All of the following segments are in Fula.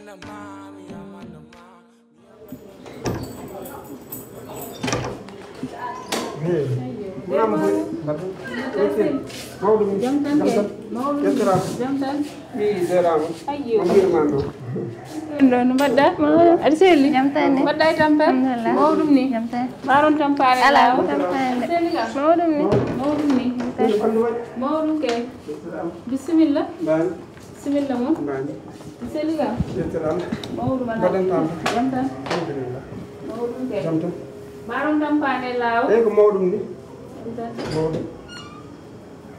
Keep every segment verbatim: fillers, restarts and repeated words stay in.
Jam tan kay. Mawɗum. Jam tan. Ayyo. Ɗum ɗo no mbaɗɗa? Aɗa selli? Jam tan ni. Mbaɗɗa e tampere? Alhamdulillah. Mawɗum ni. Jam tan. Mbaɗon tampere? Ala, laawol. Tampere. Selli ka? Mawɗum ni. Mawɗum ni. Mawɗum kay. Bisimilla. Bisimilla mon. Selli ka? Mawɗum ala. Mbaɗɗon tampere? Jam tan. Alhamdulillah. Mawɗum kay. Jam tan. Mbaɗon tampere laawol. Eyi, ko mawɗum ni. Jam tan. Mawɗum.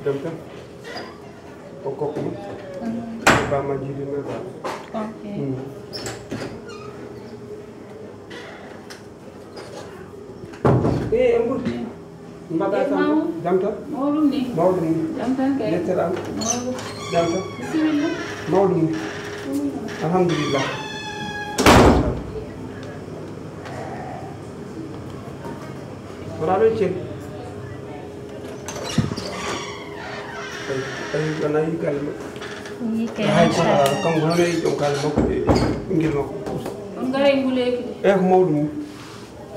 Jam tan. O kokko ma. Ba ma jiidi ma ba. Ok. E en ɓurti. Mbaɗa tan. Jam tan. Mawɗum ni. Mawɗum ni. Jam tan kay. Yettere am. Mawɗum. Jam tan. Bisimilla. Mawɗum ni. Alhamdulillah. Wala ɗo cel. Ay, ay, wona yi galle makko. Yi kay, hay ko machallah. Kanko hono e joom galle makko e ɓinngel makko. On ngaray nguleeki de. E ko mawɗum ni.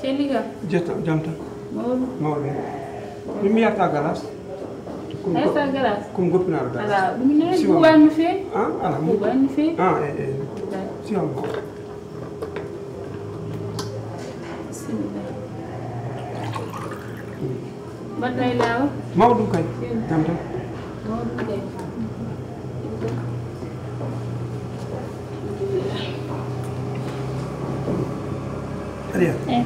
Celli ka? Jetta, jam tan. Mawɗum. Mawɗum. Min mi yarta galas. Kum a yarta galas? Kum goppinaɗo galas. Ala, ɗum ne. Siwa. Buuɓani no feewi? Ah, ala. Buuɓani no feewi? Ah, e, e. Siwa mawɗo. Bisimilla. Mbaɗɗa e laawol? Mawɗum kay. Jam tan. Mawɗum kay. Ariya. Eh.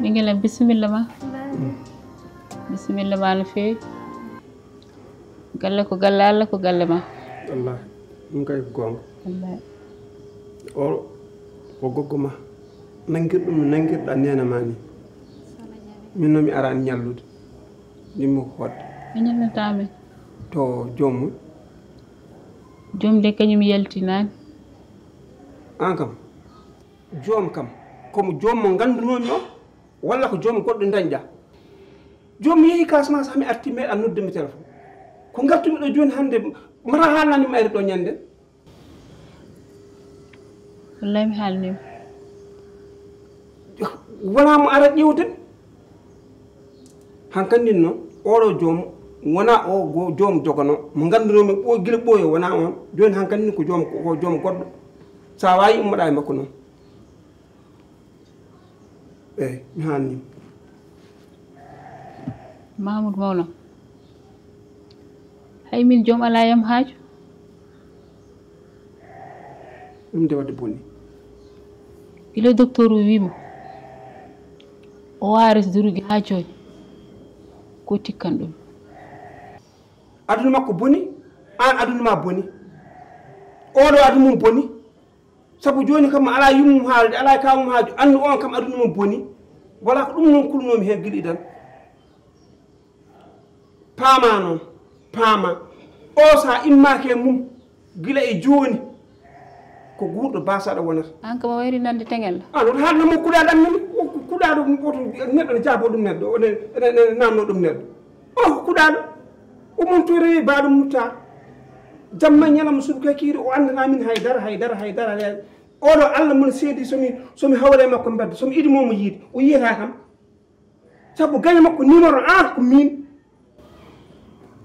Ɓinngel am, bisimilla ma. Bisimilla ma no feewi. Galle ko galle Allah, ko galle ma. Wallahi, ɗum kay ko goonga. Wallahi. O, o goggo ma. Nangir ɗum no nangirɗa neene ma ni. Min noon mi araani ñallude. Ndimmo ko hoɗde. A ñallata min. To joom mum. Joom de kañum yaltinaani. Aan kam. Joom kam. Ko mo joom mo nganndunomi o. Walla ko joom goɗɗo dañɗa? Joom mi yehi Casamance, haa mi arti, meeɗa nodde mi téléphone. Ko ngartumi ɗo jooni hannde, mata haalnani mi ayre ɗo ñande. Wallahi mi haalnima. Wona mo ara ƴewden. Hankandi noon, oɗo joom, wona o go-, joom jogano, mo nganndunomi ɓo-, gila ɓooyo, wona on. Jooni hankandi ko joom, ko joom goɗɗo. Sa waawi ummoɗa e makko noon. Eyi, mi haalni. Mamoudou Mawlam. Hay min joom alaa yam haaju. Ɗum de wadde boni. Gila docteur o wiimo, o wawa resde ruugi haa jooni. Ko tikkan ɗum? Aduna makko boni, aan aduna ma boni. Oɗo aduna mum boni. Sabu jooni kam alaa yummum haalde, alaa kawmum haaju, anndu on kam aduna mum boni. Wala ko ɗum noon kulnoomi heen gila idan. Paama noon, paama. O sa immaaki e mum, gila e jooni, ko guurɗo basaɗo wonata. Aan kam a wayri nande teŋel. Aan wota haalna mo kuɗaaɗo am nani, o ko kuɗaaɗo ɗum, woto neɗɗo ne jaabo ɗum neɗɗo, o ne, ne, ne naamno ɗum neɗɗo. O ko kuɗaaɗo, o montori baaɗo mutta. Jamma ñalawma suɓi ka kiiri, o anndana min hay dara, hay dara, hay dara, hay dara. Oɗo Allah mon seedi, so mi, so mi hawre makko mbedda, so mi idi mo mo yiide, o yiyata kam. Sabu gaño makko numéro un ko min.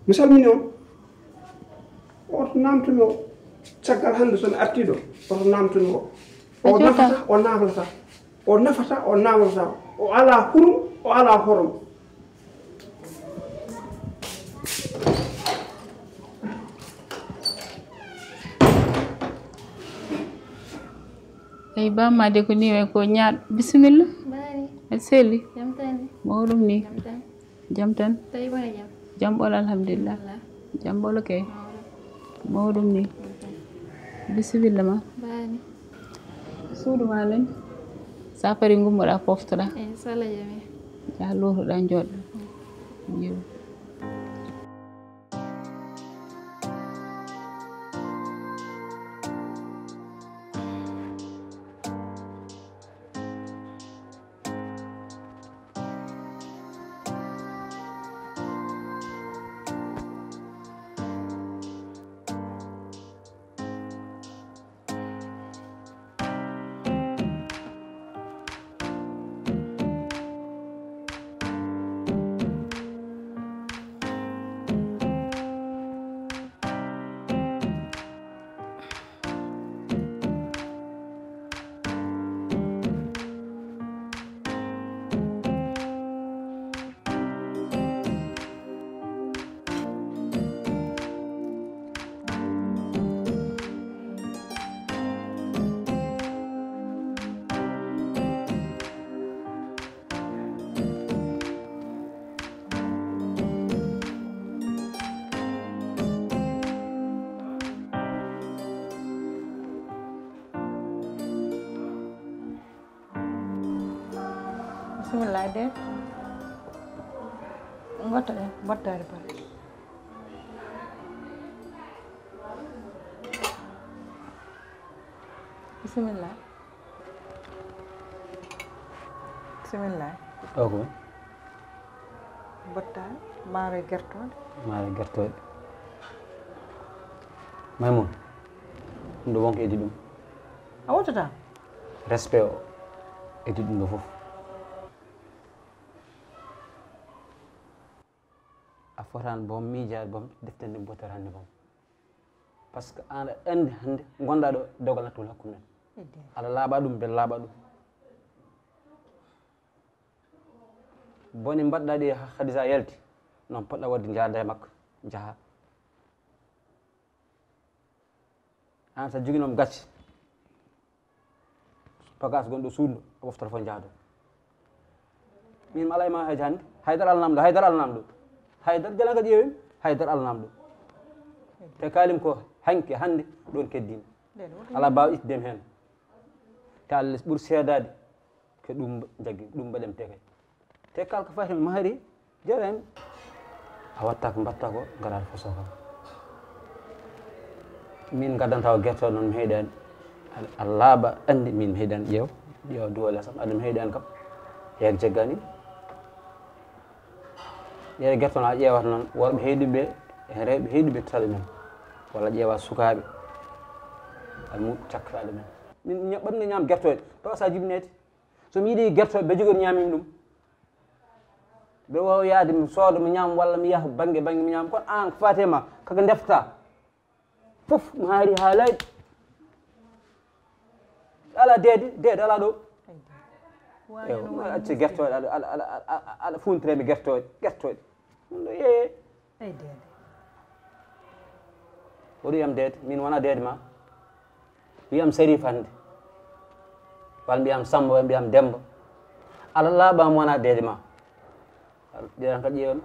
Mi salmini on. Oto namtuno caggal hannde so mi artii ɗo. Oto namtuno o. O nafata, o nafata. O nafata, o nafata. O alaa hurum, o alaa horom. Eyi, bamma de ko ni wayi ko ñaaɗo. Bisimilla. Bani. Aɗa selli? Jam tan ni. Mawɗum ni. Jam tan. Jam tan. Tawi wona jam. Jam ɓolo, alhamdulillah. Alhamdulillah. Jam ɓolo kay. Mawɗum. Mawɗum ni. Jam tan. Bisimilla ma. Bani. Suudu ma nen. Sa pari gummoɗa poftoɗa. Eyi, so Allah jaɓi. Ya lootoɗa jooɗɗa. Yeru. Bismillah de. Ngoto ɗen, mbottaade pare. Bisimilla. Bisimilla. Ɗo ko? Bottaari, maaro e gertooɗe. Maaro e gertooɗe. Maymun, ɗum ɗo wonko iddi ɗum. A wotata? Respect o iddi ɗum ɗo fof. A fotaani boom miijaade boom defte nde bottata hannde boom. Par ce que aan aɗa anndi hannde ngonɗaa ɗo dogal nattude hakkunde men. Aɗa laaɓa ɗum, mbeɗa laaɓa ɗum. Bone mbaɗɗaa ɗi Khadija yalti, noon poɗɗa waɗde njaada e makko, njaha. Aan so a joginoo mo gacce, bagage gonɗo suudu, a ɓoftata fof njaha ɗo. Min mi alaa e ma hay hannde, haydara alanaam ɗo, haydara alanaam ɗo. Haydara jala ka ƴeewim, haydara alanaam ɗo. Te kaalim ko hanki, hannde, ɗoon keddimi. Alaa baawa ittudem heen. Te Allah ɓuri seedaade. Ko ɗum jaggi, ɗum mbaɗen pexe. Te kala ko faati mahari, jooren. A watta ko mbatta ko, ngara foso kam. Min ngaddanta o gertooɗe noon mi heyɗaani. A laaɓa anndi min mi heyɗaani ƴeew. Ƴeew duwa lesam, aɗa mi heyɗaani kam. Yeeg jaggani. Ƴeew gertooɗe a ƴeewata noon, worɓe heyɗuɓe, e rewɓe heyɗuɓe tataɓe men. Walla ƴeewa sukaaɓe. Almuuɗ cakkataaɗo men. Min ñaɓɓatmi ñaam gertooɗe. Tawa sa jibinede. So mi yiɗi gertooɗe, ɓe jogori ñaamimi ɗum. Mbeɗa waawi yahde mi sooda mi ñaam walla mi yaha bannge bannge mi ñaam. Kono aan ko faati e ma, kaka ndefta. Fof mi haari haa laaɓi. Alaa deede, deede alaa ɗo. Eyo, acce gertooɗe, aɗa, aɗa, aɗa, aɗa, aɗa fuuntire mi gertooɗe, gertooɗe. Ɗum ɗo yeeyee. Eyi deede. Hoɗo wiyam deede, min wona deede ma. Wiyam Sariif hannde. Walla mbiyam Samba, walla mbiyam Demba. Aɗa laaɓa mi wona deede ma. Ɗeɗan ka ƴeewam.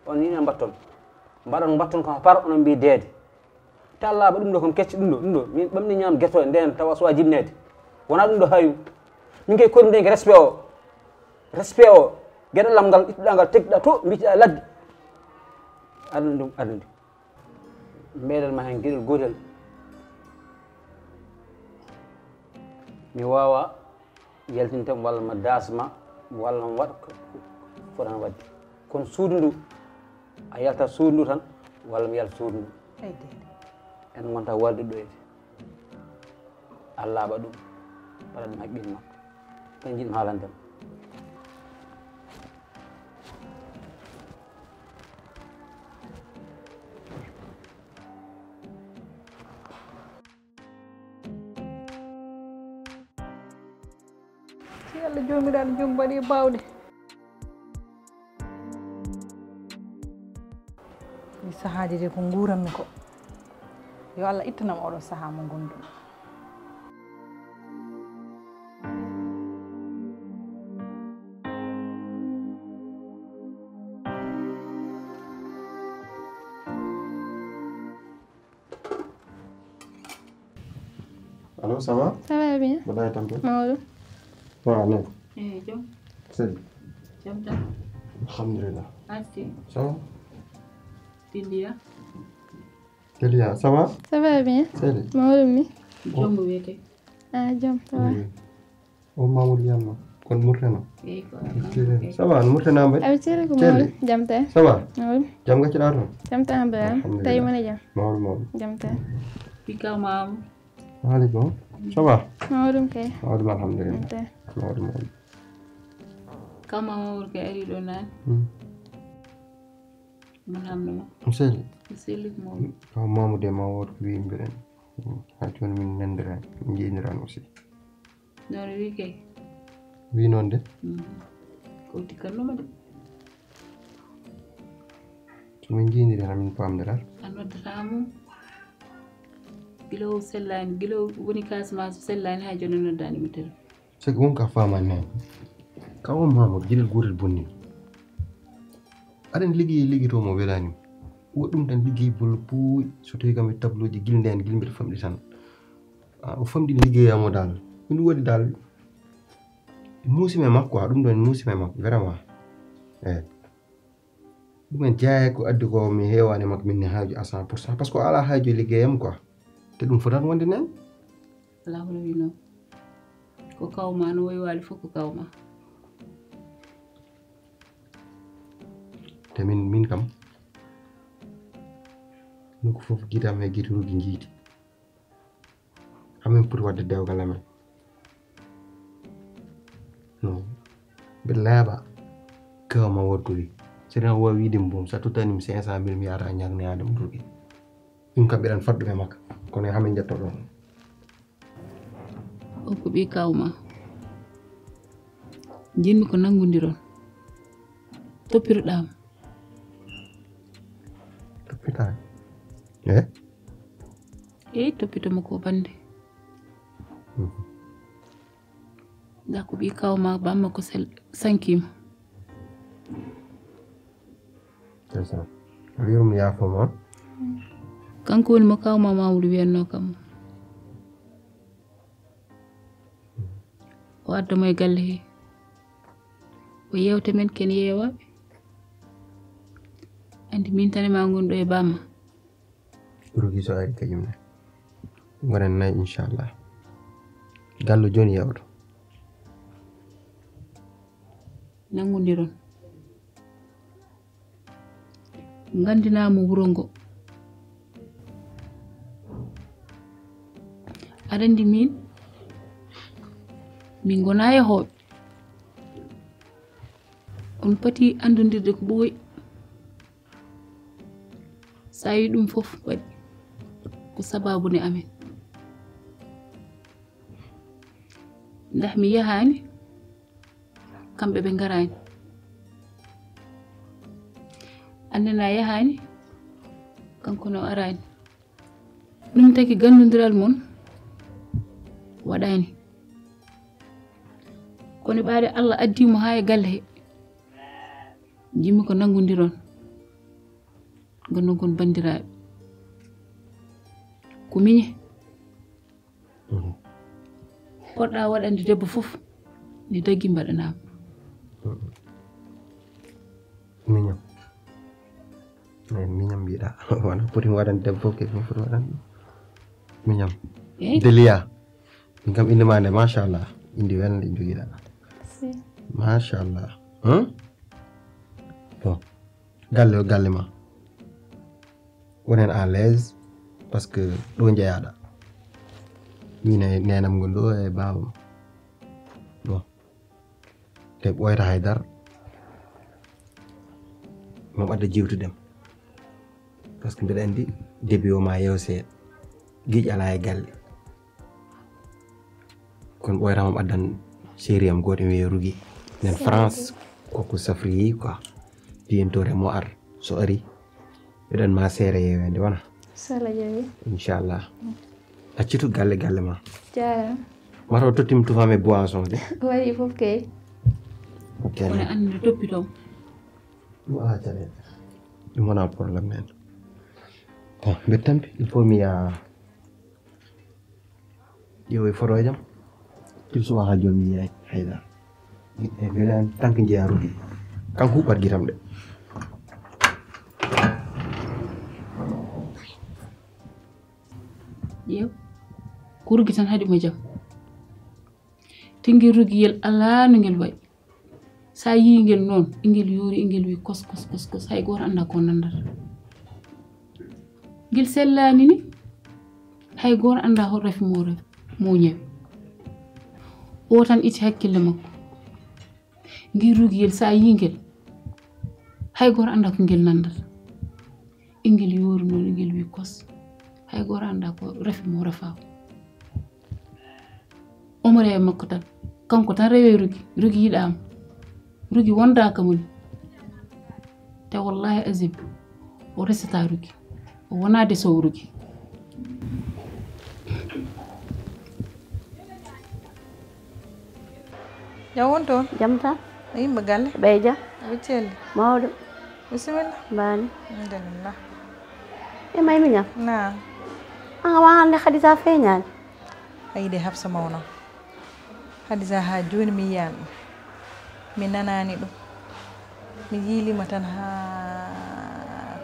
On ni mbatton. Mbaɗon mbatton ko par onon mbi deede. Ta laaɓa ɗum ɗo kon kecci ɗum ɗo, ɗum ɗo. Min ɓamni ñaam geto nden tawa so a jibneede. Wona ɗum ɗo hayu. Min kay koɗum nden ko respect o. Respect o. Geɗal lam ngal ittuɗa ngal teggiɗa to mbitiɗa ladde. Aɗa ɗum, aɗa ɗum. Mbeɗel ma heen geɗel gootel. Mi waawa yaltintam walla ma daas ma walla ma waɗ ko fotano waɗde. Kono suudu ndu, a yaltat suudu ndu tan walla mi yalta suudu ndu. Eyi deede. En ngonta walde ɗoyde. A laaɓa ɗum, mbaɗa ɗum haqqille ma. Tan njiɗmi haalande ma. Si Allah joomiraaɗo jom waɗi baawɗe. Ɗi sahaaji de ko nguuranmi ko. Yo Allah ittanam oɗo sahaa mo ngonɗum. Allo, ça va? Ça va bien. Mbaɗa e tampere? Mawɗo. Waaw, ne. Eh, jom. Sel. Jom tan. Alhamdulillah. Merci. Ça va? Tiliya. Tiliya, ça va? Ça va bien. Sel. Mawɗo mi. Jom mo wiyete. Ah, jom, ça va. Oui. O Mamoudou Niang ma kon Murtana. Eyi ko. Ça va no Murtana mbaɗi? Awi cere ko mawɗo. Jam te. Ça va? Mawɗo. Jam gacciɗa toon? Jam te hambe am. Alhamdulillah. Tawi mone jam. Mawɗo mawɗo. Jam te. Pika mamu. Waaleykum. Ça va? Mawɗum kay. Mawɗum alhamdulillah. Jam te. Mawɗum mawɗum. Kama mawɗo kay ari ɗo nani. Hmm. Mon hamno ma. Mo selli. Mo selli ko mawɗo. Kama mamu de ma woto ko wi mbiɗen. Hmm. Ha jooni min nandira, min jeyindirani aussi. Noon o wi kay. Wi noon de? Mm. Ko tikkatnoma de. So min njiidiri tan, min paamdiral. A noddata mo. Gila o sellaani, gila o woni Casamance, o sellaani, hay jooni o noddaani mo téléphone. C'est que won ka faamaani heen. Ka on Mamour, geɗel gootel bonni. Aɗen liggey, liggotoo mo welaani mo. Waɗi ɗum tan liggey bolo puuy. So tawii kam e tableau ji gila ndeen, gila mbiɗa famɗi tan. Ah, o famɗi liggey am o daal. Min waɗi daal. Muusima e makko, quoi, ɗum ɗon muusima e makko vraiment. Eyi. Ɗum en jeyaa ko addi ko, mi heewaani makko min ne haaju à cent pour cent, parce que o alaa haaju e liggeyam quoi. Te ɗum fotaani wonde nen. Alaa hono wi noon. Ko kawma no woy waali fof ko kawma. Te min, min kam, nokku fof gitam e gite Rugi njiiti. Hamin poti waɗde dewgal amen. No. Mbiɗa laaɓa. Kawma woɗɗude. So tawii o waawi wiide mum, so a tottanii mi cinq cent mille, mi yahata ñaagnoyaade mo Rugi. Ɗum kam mbiɗan faddu e makka. Kono hamin njetto ɗon. O ko ɓii kawma. Njiɗmi ko nanngondiron. Toppiroɗaa mo. Toppitaa? Eh? Eyi, toppito mo ko bannde. Mhm. Nda ko ɓii kawma, bamma ko sel-, sankiima. C'est ça. Wirum yaafo ma. Kanko woni mo kawma Mamoudou wiyannoo kam. O adda mo e galle he. O yeewta men ken yeewaaɓe. Anndi min tan e ma ngonɗo e bamma. Rugi so ari kañum ne. Ngonen nayi inchallah. Gallo jooni yeewto. Nanngondiron. Nganndinaa mo wuro ngo. Aɗa anndi min, min ngonaa yahooɓe. On poti anndondirde ko ɓooyi. So a yi ɗum fof waɗi ko sabaabu ne amen. Ndah mi yahaani, kamɓe ɓe ngaraani. Annana yahaani, kanko no araani. Ɗum taki ganndondiral mon waɗaani. Kono ɓaade Allah addi mo haa e galle he. Jimmi ko nanngondiron. Ngonnon kon banndiraaɓe. Ko miñe. Mhm. Poɗɗa waɗande debbo fof, ne daggi mbaɗanama. Mhm. Miñam. Eh, miñam mbiɗa. Wona poti waɗande debbo fof, ke fof poti waɗande. Miñam. Eh? Delia. Min kam innde ma nde, machallah. Indi welde jogiɗa. Si. Machallah. Hein? Bon. Galle o galle ma. Wonen à l'aise, parce que ɗo jeyaɗa. Min e nenam ngon ɗo e babam. Bon. Te ɓoyata haydara. Mo ɓadda jiwtudem. Parce que mbiɗa anndi début o ma yeew seeɗa. Giƴ alaa e galle. Kono ɓooyata mo ɓaddan série am gooto mi wiye Rugi. Nen France, koko safri yeeyi quoi. Biyentore mo ar, so ari. Mbiɗan ma seere yeewende wona. Sala jawi. Inchallah. Accitu galle galle ma. Jaara. Mata o tottim tufam e boisson de. Waɗi fof kay. Kono anndi toppito. Ɗum alaa caɗeele. Ɗum wonaa problème men. Bon, mbiɗa tampi, il faut mi yaha ƴeewoy fotoojam. Til suwa haa jooni mi yiyaay haydara. E mbiɗa tan ko njeyaa Rugi. Kanko huɓɓat gitam de. Ƴeew. Ko Rugi tan haɗi mo jam. Tingel Rugiyel alaa no ngel wayi. Sa yii ngel noon, ingel yoori, ingel wi kos, kos, kos, kos, hay gooto anndaa ko nanndata. Ngel sellaani ni, hay gooto anndaa hol rafi mo ref-, mo ñawi. O tan itti hakkille makko. Ngel Rugiyel, sa yii ngel, hay gooto anndaa ko ngel nanndata. Ingel yoori noon, ingel wi kos. Hay gooto anndaa ko rafi mo rafaa. Omar e makko tan. Kanko tan rewe Rugi. Rugi yiɗaama. Rugi wondaaka mum. Te wallahi azim, o resata Rugi. O wonaa desowo Rugi. Jam won toon? Jam tan. No yimɓe galle? Ɓe ja. Ɓe celli? Mawɗo. Bisimilla. Mbaani. Alhamdulillah. E Maymuña? Naam. An a waawaa hannde Khadija feeñaani? A yiɗi Hafsa mawno. Hadisa, haa jooni mi yiyaani ɗum. Mi nanaani ɗum. Mi yiilima tan haa,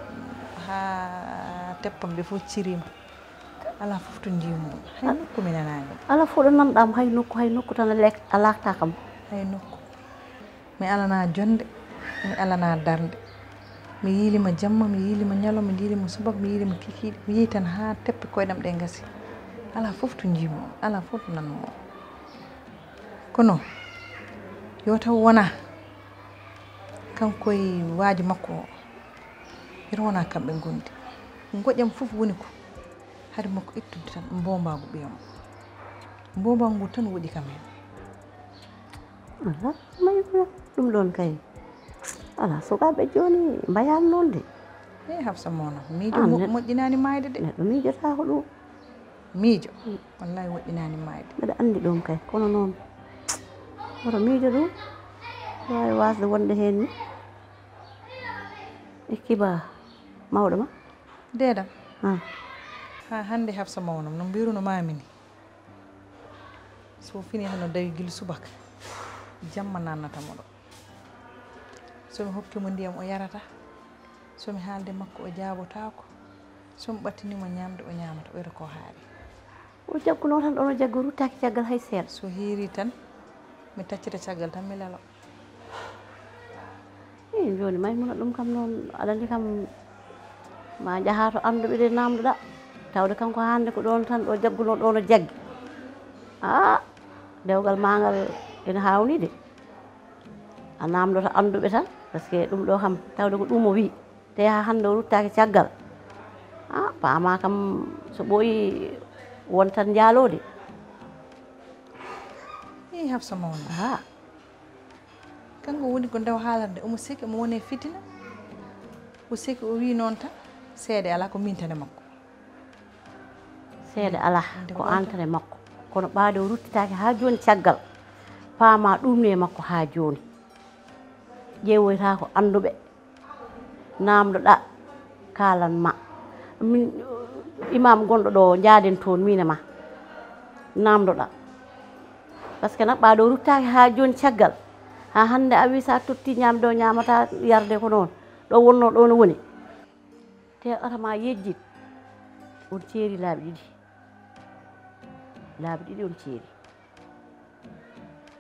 haa teppam ɗe fof cirima. Alaa fof to njiimi ɗum. Hay nokku mi nanaani ɗum. Alaa fof ɗo nanɗaam, hay nokku, hay nokku tan a lek-, a laaktaa kam. Hay nokku. Mi alanaa jonnde, mi alanaa darnde. Mi yiilima jamma, mi yiilima ñalawma, mi yiilima subaka, mi yiilima kikiiɗe. Mi yii tan haa teppe koyɗam ɗe ngasi. Alaa fof to njiimi ɗum, alaa fof to nanmi ɗum. Kono yo taw wonaa kanko e waajo makko o, yo taw wonaa kamɓe ngondi. Ngoƴam fof woni ko hade makko ittude tan mbombaagu ɓiyam. Mbombaagu ngu tan woɗi kam heen. Alaa, Maimouna, ɗum ɗoon kay. Alaa, sukaaɓe jooni mbayaani noon de. Eey, Hafsa Mawna, miijo Ah, mo-, neɗɗo moƴƴinaani maayde de. Neɗɗo miijotaako ɗum. Miijo? Mm. Wallaahi woɗɗinaani maayde. Mbeɗa anndi ɗum kay, kono noon, woto miijo ɗum, waawi waasde wonde heen ni. Ikkiba mawɗo ma? Deedam. Ah. Haa hannde Hafsa Mawna, no mbiruno maami ni. So fini hano dawi gila subaka, jamma nannata mo ɗo. So mi hokki mo ndiyam, o yarata. So mi haalde makko, o jaabotaako. So mi ɓattini mo ñaamde, o ñaamata, o wiyata ko haari. O jagguno tan ɗon, o jaggu, ruttaaki caggal hay seeɗa. So hiiri tan, mi taccita caggal tan, mi lelo. Ii, jooni Maimouna, ɗum kam noon, aɗa anndi kam, ma njahaa to annduɓe de naamndoɗaa. Tawde kanko hannde ko ɗoon tan ɗo jaggunoo, ɗoon o jaggi. Aa, dewgal maa ngal ina haawnii de. A naamndoto annduɓe tan, parce que ɗum ɗo kam, tawde ko ɗum o wii. Te haa hannde o ruttaaki caggal. Aa, paamaa kam, so ɓooyi won tan njaaloode. Ii, Hafsa Mawna. Aa. Kanko woni ko ndew haalande, omo seki omo woni e fitina. O seki o wii noon tan, seede alaa, ko mintane makko. Seede alaa, ko entrée makko. Kono ɓaade o ruttitaaki haa jooni caggal. Paamaa ɗum ne makko haa jooni. Ƴeewoytaa ko annduɓe. Naamndoɗaa, kaalan ma. Min, imaam gonɗo ɗo, njaaden toon, miin e ma. Naamndoɗaa. Parce que nag, ɓaade o ruttaaki haa jooni caggal. Haa hannde a wii so a totti ñaamde o ñaamataa, yarde ko noon. Ɗo wonnoo ɗo no woni. Te ata ma yejjit. On ceeri laabi ɗiɗi. Laabi ɗiɗi on ceeri.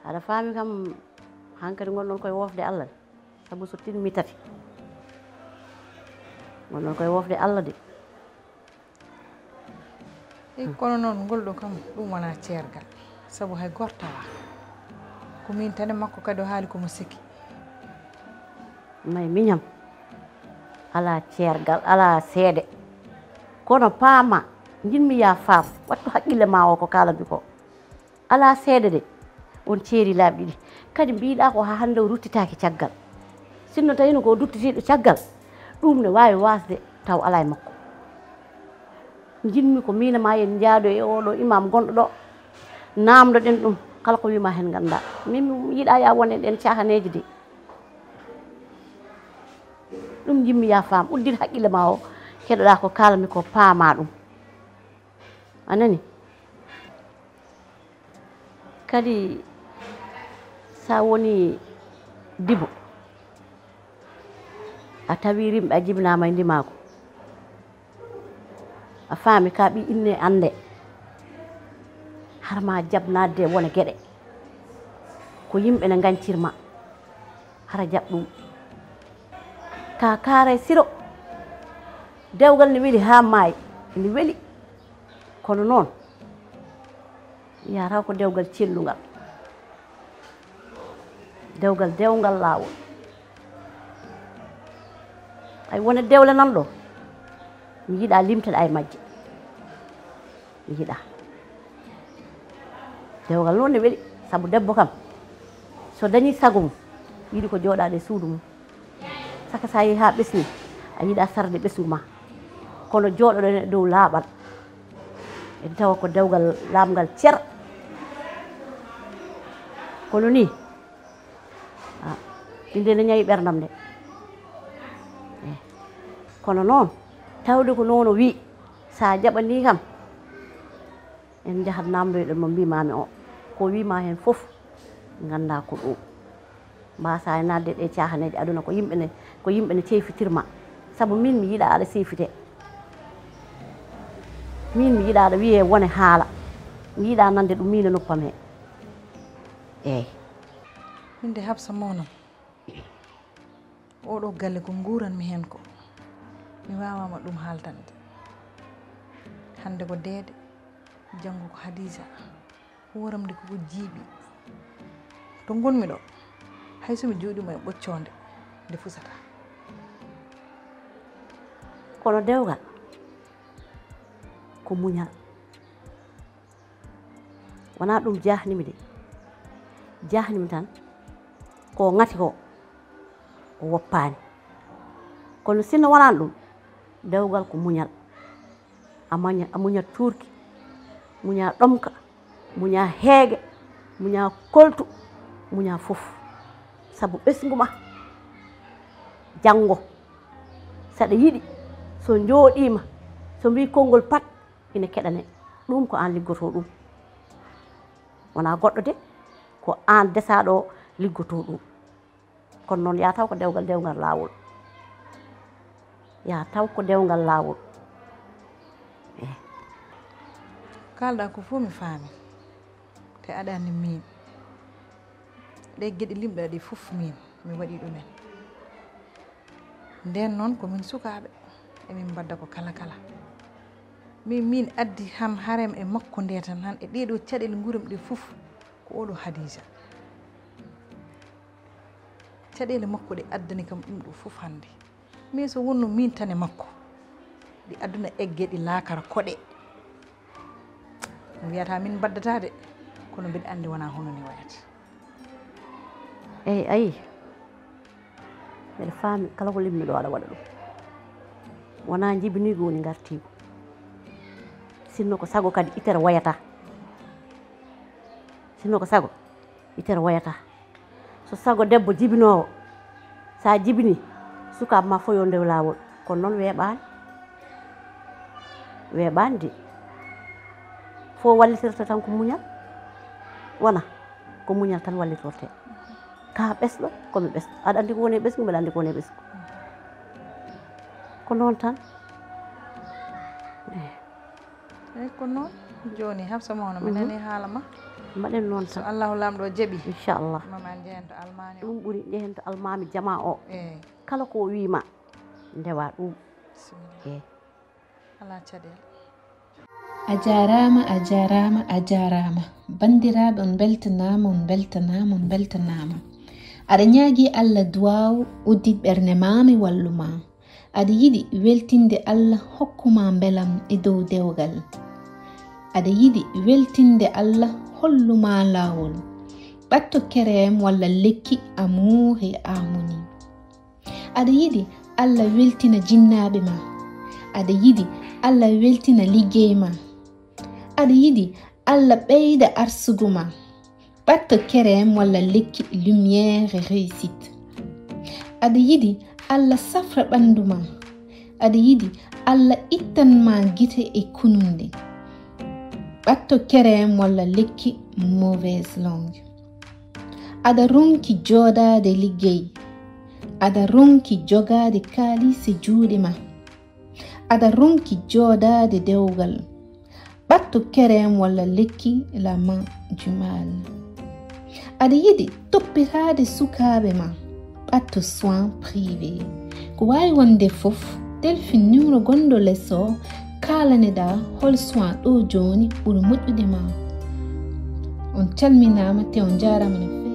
Aɗa faami kam, hankadi ngonɗon koye wofde Allah. Sabu so tinmi tati. Ngonɗon koye wofde Allah de. Eyi, kono noon, ngol ɗo kam, ɗum wonaa ceergal. Sabu hay gooto tawaa. Ko miin tan e makko kadi o haali ko mo seki. May miñam. Alaa ceergal, alaa seede. Kono paamaa, njiɗmi yaa faam, wattu haqqille maa o ko kaalanmi ko. Alaa seede de, on ceeri laabi ɗiɗi. Kadi mbiɗaa ko haa hannde o ruttitaaki caggal. Sinno tawiino ko o duttitiiɗo caggal, ɗum ne waawi waasde taw alaa e makko. Njiɗmi ko miin e maa en njaado e oo ɗoo imaam gonɗo ɗo, naamndoɗen ɗum, kala ko wii maa heen nganndaa. Min mi yiɗaa yaa won e ɗeen caahaneeji de. Ɗum njiɗmi yaa faam, uddit haqqille maa o, keɗoɗaa ko kaalanmi ko, paamaa ɗum. A nani? Kadi, so a woni dibo, a tawi rimɓe, a jibinaama e ndimaagu, a faami ka ɓi inne annde, hara ma jaɓ naatde e wone geɗe. Ko yimɓe ne ngancir ma, hara jaɓ ɗum. Ka kaaray siro, dewgal ne weli haa maayi, ne weli. Kono noon, yahata ko dewgal cellungal, dewgal dewngal laawol. Ay, wona dewle nan ɗo, mi yiɗaa limteɗaa e majje, mi yiɗaa. Dewgal noon ne weli, sabu debbo kam, so dañii sago mum, yiɗi ko jooɗaade e suudu mum. Saka so a yehii haa ɓesnii, a yiɗaa sarde ɓesngu ma. Kono jooɗoɗen e dow laaɓal. Ede tawa ko dewgal laaɓngal cer. Kono nii, a, min de ne ñawi ɓerndam de. Eh, kono noon, tawde ko noon o wii, so a jaɓanii kam, en njahat naamndoyɗen mo mbiimaami o. Ko wii ma heen fof, Nganndaa ko ɗo. Mbaasaa e naatde ɗe caahaneeje aduna ko yimɓe ne, ko yimɓe ne ceyfitirma. Sabu miin mi yiɗaa aɗa seyfitee. Miin mi yiɗaa aɗa wiyee wone haala. Mi yiɗaa nande ɗum miin e noppam he. Eey. Min de Habsa mawno. Oɗo galle ko nguuran mi heen ko. Mi waawaama ɗum haaltande. Hannde ko Deede, janngo ko Hadiija. Hooram nde koko jiiɓi. To ngonmi ɗo, hay so mi jooɗiima e ɓoccoonde, nde fusataa. Kono dewgal ko muñal. Wonaa ɗum jaahnimi de. Jaahnimi tan ko ŋati ko, o woppaani. Kono sinno wonaano ɗum, dewgal ko muñal. A maña, a muñat cuurki, muña ɗomka, muña heege, muña koltu, muña fof. Sabu ɓesngu ma, janngo, saɗa yiɗi, so njooɗiima, so mbii konngol pat, ina keɗane. Ɗum ko aan liggotoo ɗum. Wonaa goɗɗo de, ko aan desaaɗo liggotoo ɗum. Kono noon yaa taw ko dewgal, dewgal laawol. Yaa taw ko dewgal laawol. Eh. Kaalɗaa ko fof mi faami. Te aɗa anndi miin. Ɗe geɗe limɗa ɗe fof miin, mi waɗi ɗumen. Ndeen noon ko min sukaaɓe, emin mbadda ko kala kala. Min, min addi han harem e makko nde tan, han e ɗee ɗoo caɗeele nguuram ɗe fof, ko oɗo Hadiija. Caɗeele makko ɗe addani kam ɗum ɗo fof hannde. Mais so wonno min tan e makko, ɗi aduna egge, ɗi laakara koɗe. Mi wiyata min mbaddataa de, kono mbiɗa anndi wonaa hono ni wayata. Eey, ayi. Mbeɗa faami kala ko limmi ɗo aɗa waɗa ɗum. Wonaa njibiniigu woni ngartiigu. Sinno ko sago kadi itere woyata. Sinno ko sago itere woyata. So sago debbo jibinoowo, so a jibinii, sukaaɓe ma fof yo ndew laawol. Kono noon weeɓaani. Weeɓaani de. Fof wallitirta tan ko muñal. Wona ko muñal tan wallitorte. Ka ɓesɗo, ko mi ɓesɗo. Aɗa anndi ko woni e ɓesngu, mbeɗa anndi ko woni e ɓesngu. Ko noon tan. Eh. Eyi ko noon. Jooni Habsa mawna, mi nanii haala ma. Mbaɗen noon So tan. Allahu Laamɗo o jaɓi. Inchallah. Mama en njehen to Almaami o. Ɗum ɓuri njehen to Almaami jamaa o. Eyi. Kala ko o wiima, ndewa ɗum. Bisimilla. Eyi. Alaa caɗeele. A jaaraama, a jaaraama, a jaaraama. Banndiraaɓe, on mbeltanaama, on mbeltanaama, on mbeltanaama. Aɗa ñaagii Allah duwaaw, uddit ɓernde maa, mi wallu ma. Aɗa yiɗi weltinde Allah, hokku ma mbelam e dow dewgal. Aɗa yiɗi weltinde Allah, hollu ma laawol. Ɓatto kereem walla lekki Amour et Harmonie. Aɗa yiɗi Allah weltina jinnaaɓe ma. Aɗa yiɗi Allah weltina liggey ma. Aɗa yiɗi Allah ɓeyda arsugu ma. Ɓatto kereem walla lekki Lumière et Réussite. Aɗa yiɗi Allah safra ɓanndu ma. Aɗa yiɗi Allah ittan ma gite e kununde. Ɓatto kereem walla lekki Mauvaise Langue. Aɗa ronki jooɗaade liggey. Aɗa ronki jogaade kaalis e juuɗe ma. Aɗa ronki jooɗaade dewgal. Ɓatto kereem walla lekki La Main du Mal. Aɗa yiɗi toppitaade sukaaɓe ma. Ɓatto soin privé. Ko waawi wonde fof, telfin numéro gonɗo les o, kaalaneɗaa hol soin ɗo jooni ɓuri moƴƴude ma. On calminaama te on njaaraama no feewi.